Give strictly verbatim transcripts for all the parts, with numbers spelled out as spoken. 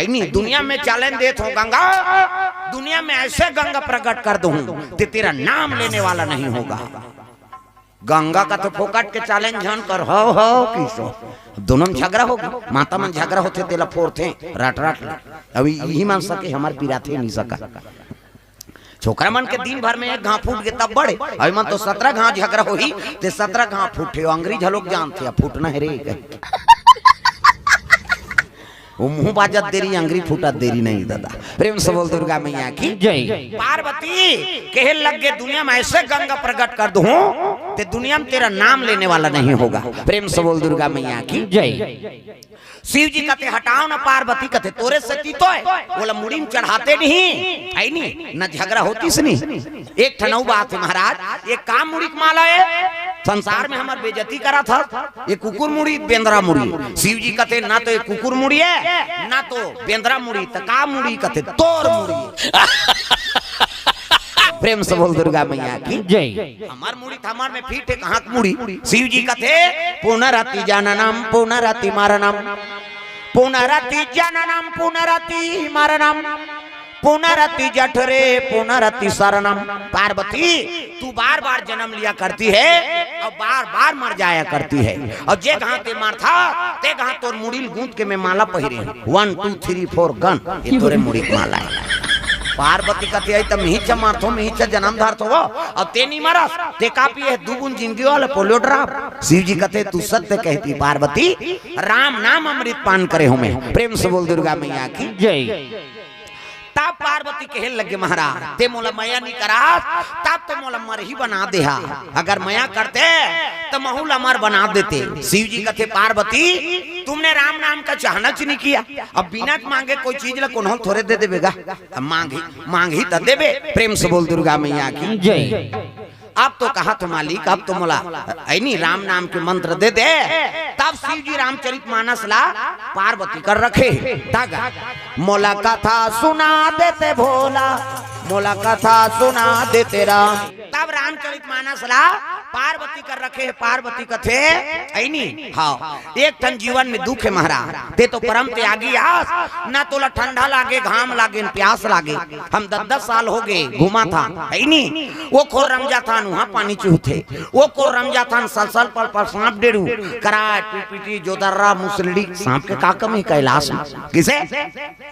है नी, दुनिया में challenge देत हों गंगा, दुनिया में ऐसे गंगा प्रकट कर दूं, ते तेरा नाम लेने वाला नहीं होगा। गंगा कथे फोकट के challenge झन कर, हो, हो, किसो। दोनों में झगड़ा होगे, माता मन झगड़ा होथे, तेला फोरथे, रट, रट ले। अब इही मन सके, हमर पिराथे नहीं सका। छोकरा मन के दिन भर में एक घाव फूट गे तब बड़े, अभी मन तो सतरा घाव झगड़ा होही, ते सतरा घाव फूटे, अंग्रेज लोग जानथे, अब फूटना है रे, कहे। वो मुंह बाजत देरी, अंगरी फूटत देरी नहीं दादा। प्रेम से बोल दुर्गा मैया की जय। पार्वती कहे लग गे, दुनिया में ऐसे गंगा प्रकट कर दूं, ते दुनिया में तेरा नाम लेने वाला नहीं होगा। प्रेम से बोल दुर्गा मैया की जय। शिव जी कथे, हटाओ ना, पार्वती कथे, तोरे सेती तो है, बोला मुड़ी में चढ़ाते नहीं, है नी, न झगड़ा होतीस नहीं। एक ठन अउ बात है महाराज, ये का मुड़ी के माला है? संसार में हमर बेइज्जती करत हस, ये कुकुर मुड़ी, बेंदरा मुड़ी। शिव जी कथे, ना तो ये कुकुर मुड़ी है, ना तो बेंदरा मुड़ी, त का मुड़ी कथे? तोर मुड़ी। प्रेम से बोल दुर्गा मैया की जय। हमर मुड़ी त हमर में फिट है, कहाँ के मुड़ी? शिव जी कथे, पुनरति जननम पुनरति मरणम, पुनरति जननम पुनरति मरणम, पुनरति जठरे पुनरति शरणम। पार्वती, तू बार बार जन्म लिया करती है और बार बार मर जाया करती है, और जे घाव ते मरथा, ते घाव तोर मुड़ी ल गूंथ के मैं माला पहिरे हूँ। One, two, three, four, gun, ये तोरे मुड़ी के माला है। पार्वती कथे, आई त मिहिच मरथो, मिहिच जन्म धरथो वो, अब ते नहीं मरस, ते का पिए है दू बूंद जिंदगी वाले polio drop। शिव जी कथे, तू सत्य कहती पार्वती, राम नाम अमृत पान करे हूँ मैं। प्रेम से बोल दुर्गा मैया की जय। तब पार्वती कहे लगे, महाराज, ते मोला मया नहीं करास, तब तो मोला मरही बना देहा। अगर मया करते, तो महू ल अमर बना देते। शिव जी कथे, पार्वती, तुमने राम नाम का चाहना च नहीं किया, अब बिना मांगे कोई चीज ला कोनो थोरे दे देबे गा। अब मांगही, मांगही त देबे। प्रेम से बोल दुर्गा मैया की जय। अब तो कहा तो मालिक, अब तो मोला, ऐ नी, राम नाम के मंत्र दे दे। तब शिव जी रामचरित मानस ला पार्वती कर रखे। तगा, मोला कथा सुना देते भोला, मोला कथा सुना देते राम। तब रामचरित मानस ला पार्वती कर रखे है। पार्वती कथे, ऐ नी, हाँ, एक ठन जीवन में दुख है महाराज, ते तो परम त्यागी आस, ना तोला ठंडा लागे, घाम लागे, न प्यास लागे। हम दस दस साल हो गए घूमा था, है नी, वो खोर रमजा था, वहाँ पानी चूहथे, वो खोर रमजा था, सलसल पल पल सांप डेरू, कराय, पीपीटी, जोदर्रा, मुसलड़ी, सांप के का कमी कैलाश में? किसे?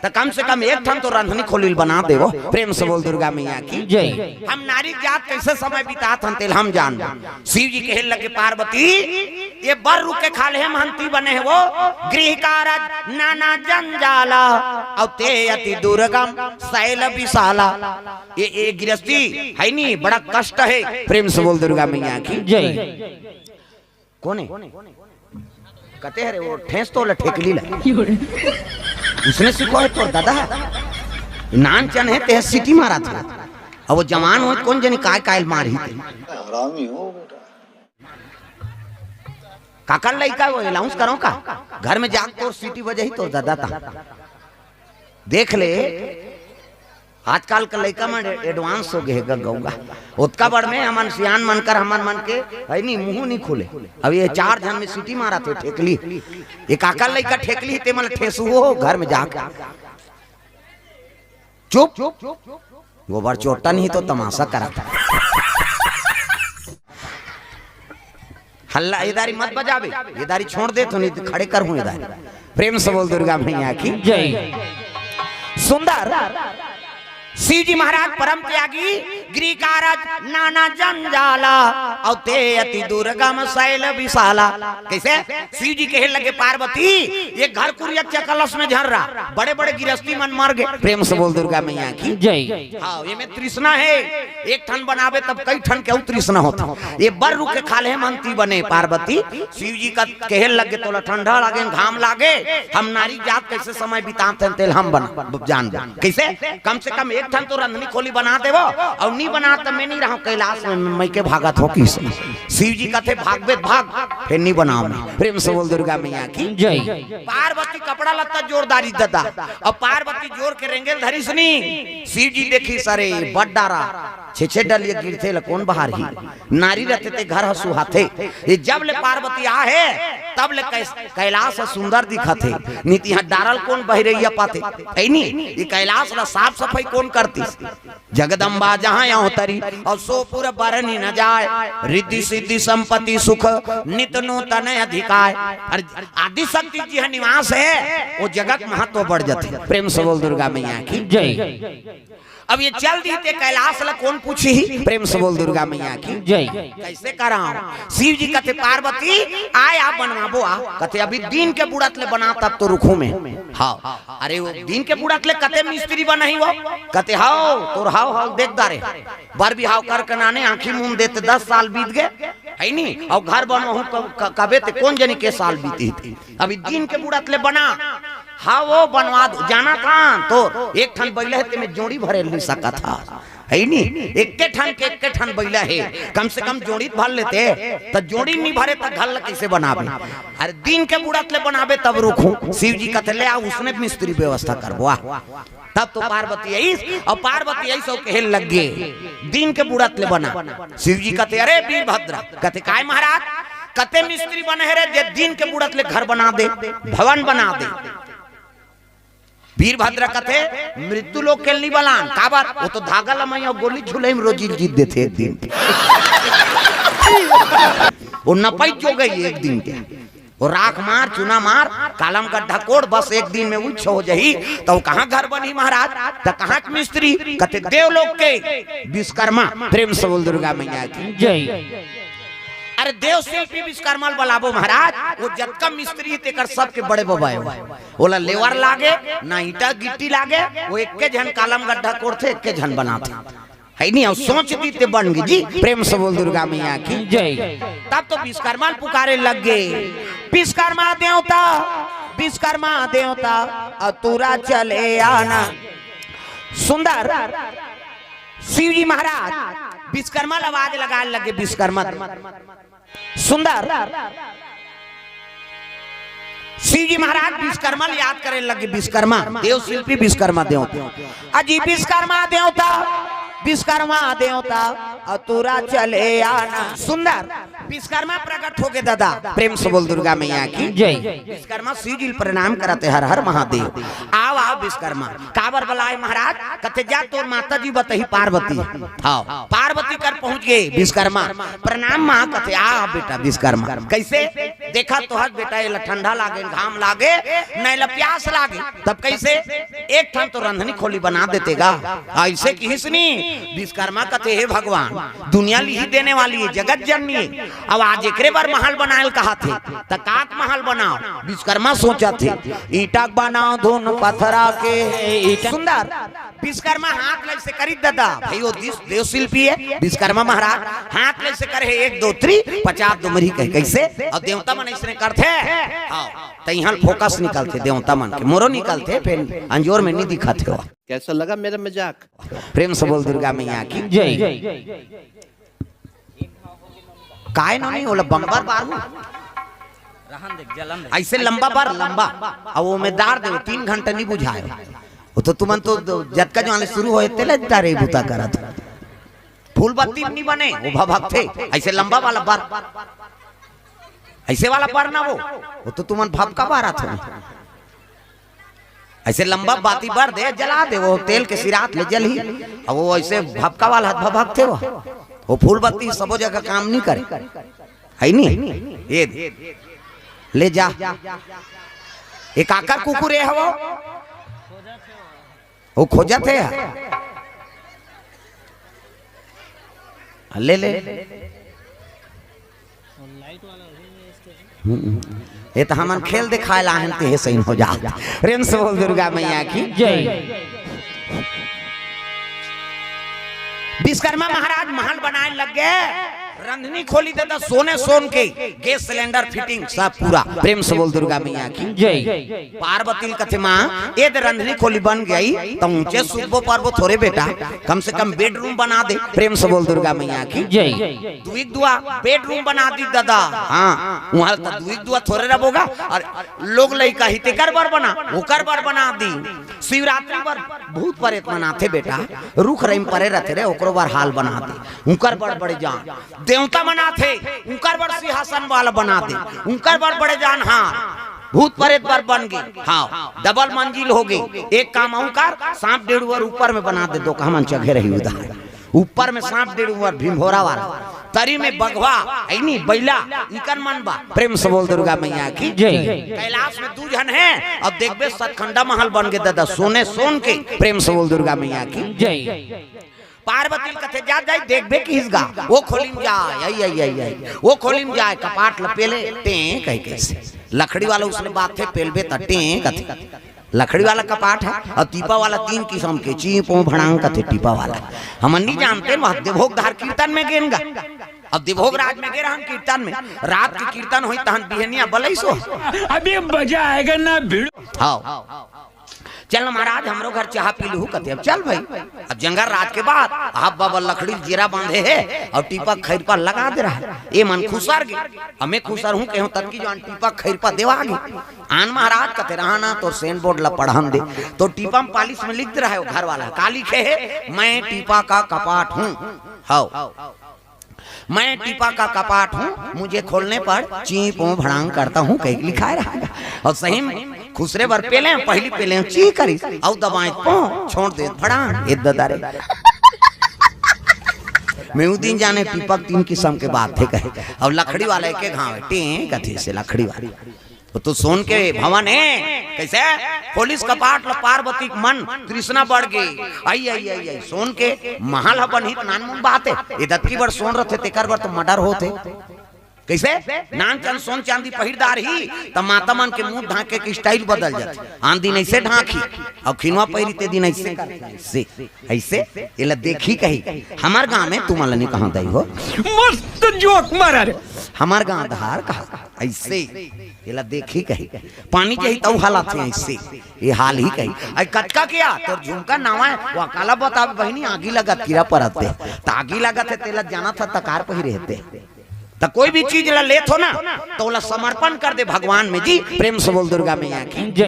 त कम से कम एक ठन तो रंधनी खोली ल बना देवो। प्रेम से बोल दुर्गा मैया की जय। हम नारी जात कैसे समय बितात हन, तेल हम जान। शिव जी कहे लगे, पार्वती, ये बर रुख के खाल्हे महंती बने है वो, गृह कारज नाना जंजाला, और ते अति दुर्गम शैल विशाला। ये, ये गृहस्थी है नी, बड़ा कष्ट है। प्रेम से बोल दुर्गा मैया की जय। कौन है? कते हरे वो ठेस तो ला ठेकली ला। उसने सिखो है तोर दादा। नान चन है ते सीटी मारा था। अब वो जवान हो कौन जनी काय काय मारी थे। हरामी हो बेटा। काकर लइका वो अनाउंस करो का? घर में जाके तोर सीटी बजाही तोर दादा ता। देख ले, आजकल के लइका मन एडवांस हो गए हे ग गौगा। ओतका बड़ में हमन सियान मन कर हमन मन के है नी, मुंह नहीं खुले। अब ये चार झन में सीटी मारा थे ठेकली। ये काकर लइका ठेकली ते मन ठेसू हो घर में जाके। चुप। गोबर चोट्टा नहीं तो तमाशा करा था। हल्ला, ये दारी मत बजाबे, ये दारी छोड़ दे तो नहीं तो खड़े कर हूँ ये दारी। प्रेम से बोल दुर्गा मैया की जय। सुंदर शिव जी महाराज परम त्यागी, गृह कारज नाना जंजाला, और ते अति दुर्गम शैल विशाला। कैसे? शिव जी कहे लगे, पार्वती, ये घर कुरिया के कलश में झर रहा, बड़े बड़े गिरस्ती मन मर गए। प्रेम से बोल दुर्गा मैया की जय। हाँ, ये में तृष्णा है, एक ठन बनावे तब कई ठन के अउ तृष्णा होता। ये बर रुख के खाल्हे महंती बने पार्वती। शिव जी का कहे लगे, तोला ठंडा लागे, घाम लागे, हम नारी जात कैसे समय बिताते हैं, तेल हम बना, जान दे। कैसे? कम से कम एक ठन तो रंधनी खोली बना देवो, और नहीं बना तो मैं नहीं रहा कैलाश में, मैं के भागत हो किस। शिव जी कथे, भागबे त भाग, फिर नहीं बनाओ मैं। प्रेम से बोल दुर्गा मैया की जय। पार्वती कपड़ा लत्ता जोरदारी दादा, और पार्वती जोर के रेंगेल धरी सुनी। शिव जी देखी, सरे बड्डारा छे छे डलिया गिरथे ल कोन बहारही? नारी रथे ते घर ह सुहाथे। ये जब ले पार्वती आ हे, तब ले कैस-, कैलाश ह सुंदर दिखत हे। नी त इहाँ डारल कोन बहिरैया पाथे? है नी? ये कैलाश ला साफ सफाई कोन करतिस? जगदम्बा जहाँ अवतरी, अउ सो पुर बरनि न जाय। रिद्धि सिद्धि संपत्ति सुख, नित नूतन अधिकाय। अउ आदिशक्ति जिहाँ निवास हे, ओ जगह के महत्व बढ़ जाथे। प्रेम से बोल दुर्गा मैया की। जय। अब ये चल दिस ते कैलाश ला कोन पूछही? प्रेम से बोल दुर्गा मैया की। जय। कैसे करांव? शिव जी कथे, पार्वती, आय, आ बनवाबो, आ। कथे, अभी दिन के बुड़त ले बना, तब तो रुकहूं मैं। हाँ। अरे, वो दिन के बुड़त ले कते मिस्त्री बनही वो? कथे, हव, तोर हव, हव, देख डारे। बर बिहाव करके नाने आँखी मूंद देते, दस साल बीत गे, है नी? अउ घर बनवाहूं क-, क-, कबे ते कोन जनी के साल बीतही। अभी दिन के बुड़त ले बना। हाँ, वो बनवा दो। जानथंव तोर एक ठन बइला हे, तेमे जोड़ी भरे ल नी सकत हस। है नी? एक्के ठन के एक्के ठन बइला हे। कम से कम जोड़ी त भर लेते। त जोड़ी नी भरे त घर ल कइसे बनाबे? अरे, दिन के बुड़त ले बनाबे तब रुकहूं। शिव जी कथे, ले आ, उसने मिस्त्री व्यवस्था करबो, आ। तब तो पार्वती आइस, अउ पार्वती आइस अउ कहे लग गे, दिन के बुड़त ले बना। शिव जी कथे, अरे वीरभद्र, कथे, काय महाराज? कते मिस्त्री बने हे रे, जे दिन के बुड़त ले घर बना दे, भवन बना दे। वीरभद्र कथे, मृत्यु लोक के ल नी बलान, काबर? वो तो धागा लमई अउ गोली झुलई म रोजी ल जीत देथे एक दिन। वो नपई जोगई एक दिन के। वो राख मार, चूना मार, कालम गड्ढा कोड़, बस एक दिन में उच्च हो जाही, त वो कहाँ घर बनही महाराज? त कहाँ के मिस्त्री? कथे देवलोक के विश्वकर्मा। प्रेम से बोल दुर्गा मैया की। जय। अरे देव शिल्पी विश्वकर्मा ल बलाबो महाराज, वो जतका मिस्त्री हे तेकर सबके बड़े बबा हे। ओला लेवर लागे, ना ईंटा गिट्टी लागे, वो एक्के झन कालम गड्ढा कोड़थे, एक्के झन बनाथे। है नी? अउ सोच दिस ते बन गे जी। प्रेम से बोल दुर्गा मैया की। जय। तब तो विश्वकर्मा ल पुकारे लग गे, विश्वकर्मा देवता, विश्वकर्मा देवता, अतुरा चले आना। सुंदर शिव जी महाराज विश्वकर्मा ल आवाज लगाए लग गे, विश्वकर्मा। सुंदर शिव जी महाराज विश्वकर्मा ल याद करे लग गे, विश्वकर्मा देव शिल्पी, विश्वकर्मा देवता। अजी विश्वकर्मा देवता, विश्वकर्मा देवता, अतुरा चले आना। सुंदर विश्वकर्मा प्रकट हो गे दादा। प्रेम से बोल दुर्गा मैया की। जय। विश्वकर्मा शिव जी ल प्रणाम करत हे, हर हर महादेव। आव, आव विश्वकर्मा। काबर बलाए महाराज? कथे जा तोर माता जी बतही पार्वती। हाँ, पार्वती कर पहुंच गे विश्वकर्मा। प्रणाम माँ। कथे आ बेटा विश्वकर्मा। कैसे? देखा तो हस बेटा, एला ठंडा लागे, घाम लागे, न एला प्यास लागे, तब कैसे? एक ठन तो रंधनी खोली बना देते गा। अइसे किहिस नी। विश्वकर्मा कथे हे भगवान, दुनिया ल इही देने वाली हे, जगत जननी हे। अब आज एकरे बर महल बनाए ल कहत हे, त का के महल बनाव? विश्वकर्मा सोचत हे, ईंटा के बनाव धुन पथरा के। ईंटा। सुंदर विश्वकर्मा हाथ ल अइसे करिस दादा, भई वो दिस-, देव शिल्पी हे विश्वकर्मा महाराज, हाथ ल अइसे करे हे, एक दो तीन, पचास डुमरी कहे, कइसे? अउ देवता मन अइसने करथे। हाँ, त इहाँ ल फोकस निकलथे देवता मन के, मोरो निकलथे, फेर अंजोर में नी दिखत हे वो। कैसा लगा मेरा मजाक? प्रेम से बोल दुर्गा मैया की। जय। काय नोनी, ओला बम्बर बारू। रहन दे, जलन दे। अइसे लंबा बर, लंबा। अउ ओमे डार दे, तीन घंटा नी बुझाय। वो तो तुमन तो जतका जवान ले शुरू होय, तेला डारे बुता करत। फूल बत्ती नी बने, वो भभकथे। अइसे लंबा वाला बर। अइसे वाला बर ना वो। वो तो तुमन भभका बारत हो। अइसे लंबा बाती बर दे, जला दे, वो तेल के सिरात ले जलही। अब वो अइसे भभका वाला हाथ भभकथे वो। वो फूल बत्ती सबो जगह काम नी करे। है नी? ये दे। ले जा। ये काकर कुकुर हे वो? वो खोजत हे। ले ले। हम्म। ये तो हमन खेल दिखाए ला हन, ते हे सही हो जा। प्रेम से बोल दुर्गा मैया की। जय। विश्वकर्मा महाराज महल बनाए लग गे, रंधनी खोली दे तो सोने सोन के गैस सिलेंडर फिटिंग सब पूरा। प्रेम से बोल दुर्गा मैया की। जय। पार्वती ल कथे माँ, ये दे रंधनी खोली बन गई, त ऊंचे सुतबो परबो थोरे बेटा, कम से कम बेडरूम बना दे। प्रेम से बोल दुर्गा मैया की। जय। दुई दुआ बेडरूम बना दिस दादा। हाँ, उहाँ त दुई दुआ थोरे रबोगा, अउ लोग लइका ही तेकर बर बना, ओकर बर बना दिस। शिवरात्रि बर भूत परेत मन आथे बेटा, रुख रही म परे रथे रे, ओकरो बर हाल बना दे, उंकर बड़ बड़े जान। देवता मन आथे, उंकर बड़ सिंहासन वाला बना दे, उंकर बड़ बड़े जान। हाँ, भूत परेत बर बन गे। हाँ, डबल मंजिल हो गे। एक काम अउ कर, सांप डेढ़ ऊपर में बना दे, दो का मन चघे रही उधार। ऊपर में सांप डेढ़ ऊपर भीमभोरा वाला, तरी में बघवा, है नी, बैला, इकन मन बा। प्रेम से बोल दुर्गा मैया की जय। कैलाश में दू झन हे, अब देखबे सतखंडा महल बन गे दादा, सोने सोन के। प्रेम से बोल दुर्गा मैया की जय। पार्वती ल कथे जा जाई, देखबे किहिस गा, ओ खोली म जाय, आई आई आई आई, ओ खोली म जाय, कपाट ल पेले, टें कहि कइसे। लकड़ी वाला उसने बात हे, पेलबे त टें कथे। लकड़ी वाला कपाट हे, अउ टीपा वाला तीन किसम के, चीं पों भड़ांग कथे टीपा वाला। हमन नी जानते, वह देवभोग धार कीर्तन में गेन गा। अब देवभोग राज में गे रहन कीर्तन में, रात के कीर्तन होई तहन बिहनिया बलई सो। अभी मजा आएगा ना भिड़ू। हाँ, चल ना महाराज, हमरो घर चाहा पी लूहू कथे। अब चल भाई, अब जंगल राज के बात, अब बाबा लकड़ी ल जेरा बांधे हे अउ टीपा खैरपा लगा दे रहा हे। ए मन खुसर गे, अब मैं खुसर हूँ कहूँ तब की जो आन टीपा खैरपा देवा गे। आन महाराज कथे रहा ना, तोर सेन बोर्ड ला पढ़न दे, तो टीपा में पालिश में लिख दे रहा हे वो घर वाला, का लिखे हे, मैं टीपा का कपाट हूँ। हव, मैं टीपा का कपाट हूँ, मुझे खोलने पर चीं पों भड़ांग करता हूँ, कहिके लिखाय रहा हे। अउ सही में खुसरे बर पेले, पहली पेले चीं करिस, अउ दबाए पों, छोड़ दे भड़ांग, ए ददा रे। मैं उ दिन जाने टीपा तीन किसम के बात हे कहे, अउ लकड़ी वाला एके घाव हे, टें कथे से लकड़ी वाला। वो तो सोन के भवन हे, कइसे? खोलिस कपाट ल पार्वती के मन, तृष्णा बढ़ गे। आई, आई, आई, आई, सोन के महल ह बनही त नानमुन बात हे। ए दतकी बर सोन रथे, तेकर बर तो मर्डर होथे। कइसे? नान चंद सोन चांदी पहिर डारही, त माता मन के मुंह ढांके के स्टाइल बदल जाथे। आन दिन अइसे ढांकही, अउ खिनवा पहिरी ते दिन अइसे करही, अइसे, अइसे, एला देखही कही। हमर गांव में तुमन ल नी कहंव दई हो। मस्त जोक मारा रे। हमर गांव धार कहा, अइसे। एला देखही कही, पानी जाही तउ हालात हे अइसे, ए हाल ही कही। अइ कतका के आ, तोर झुमका नवा हे, वो काला बताबे बहिनी, आगी लगत कीरा परत हे। त आगी लगत हे, तेला जानत ह, तकार पहिरे हे ते। त कोई भी चीज ला लेत हो ना, त ओला समर्पण कर दे भगवान में जी। प्रेम से बोल दुर्गा मैया की। जय।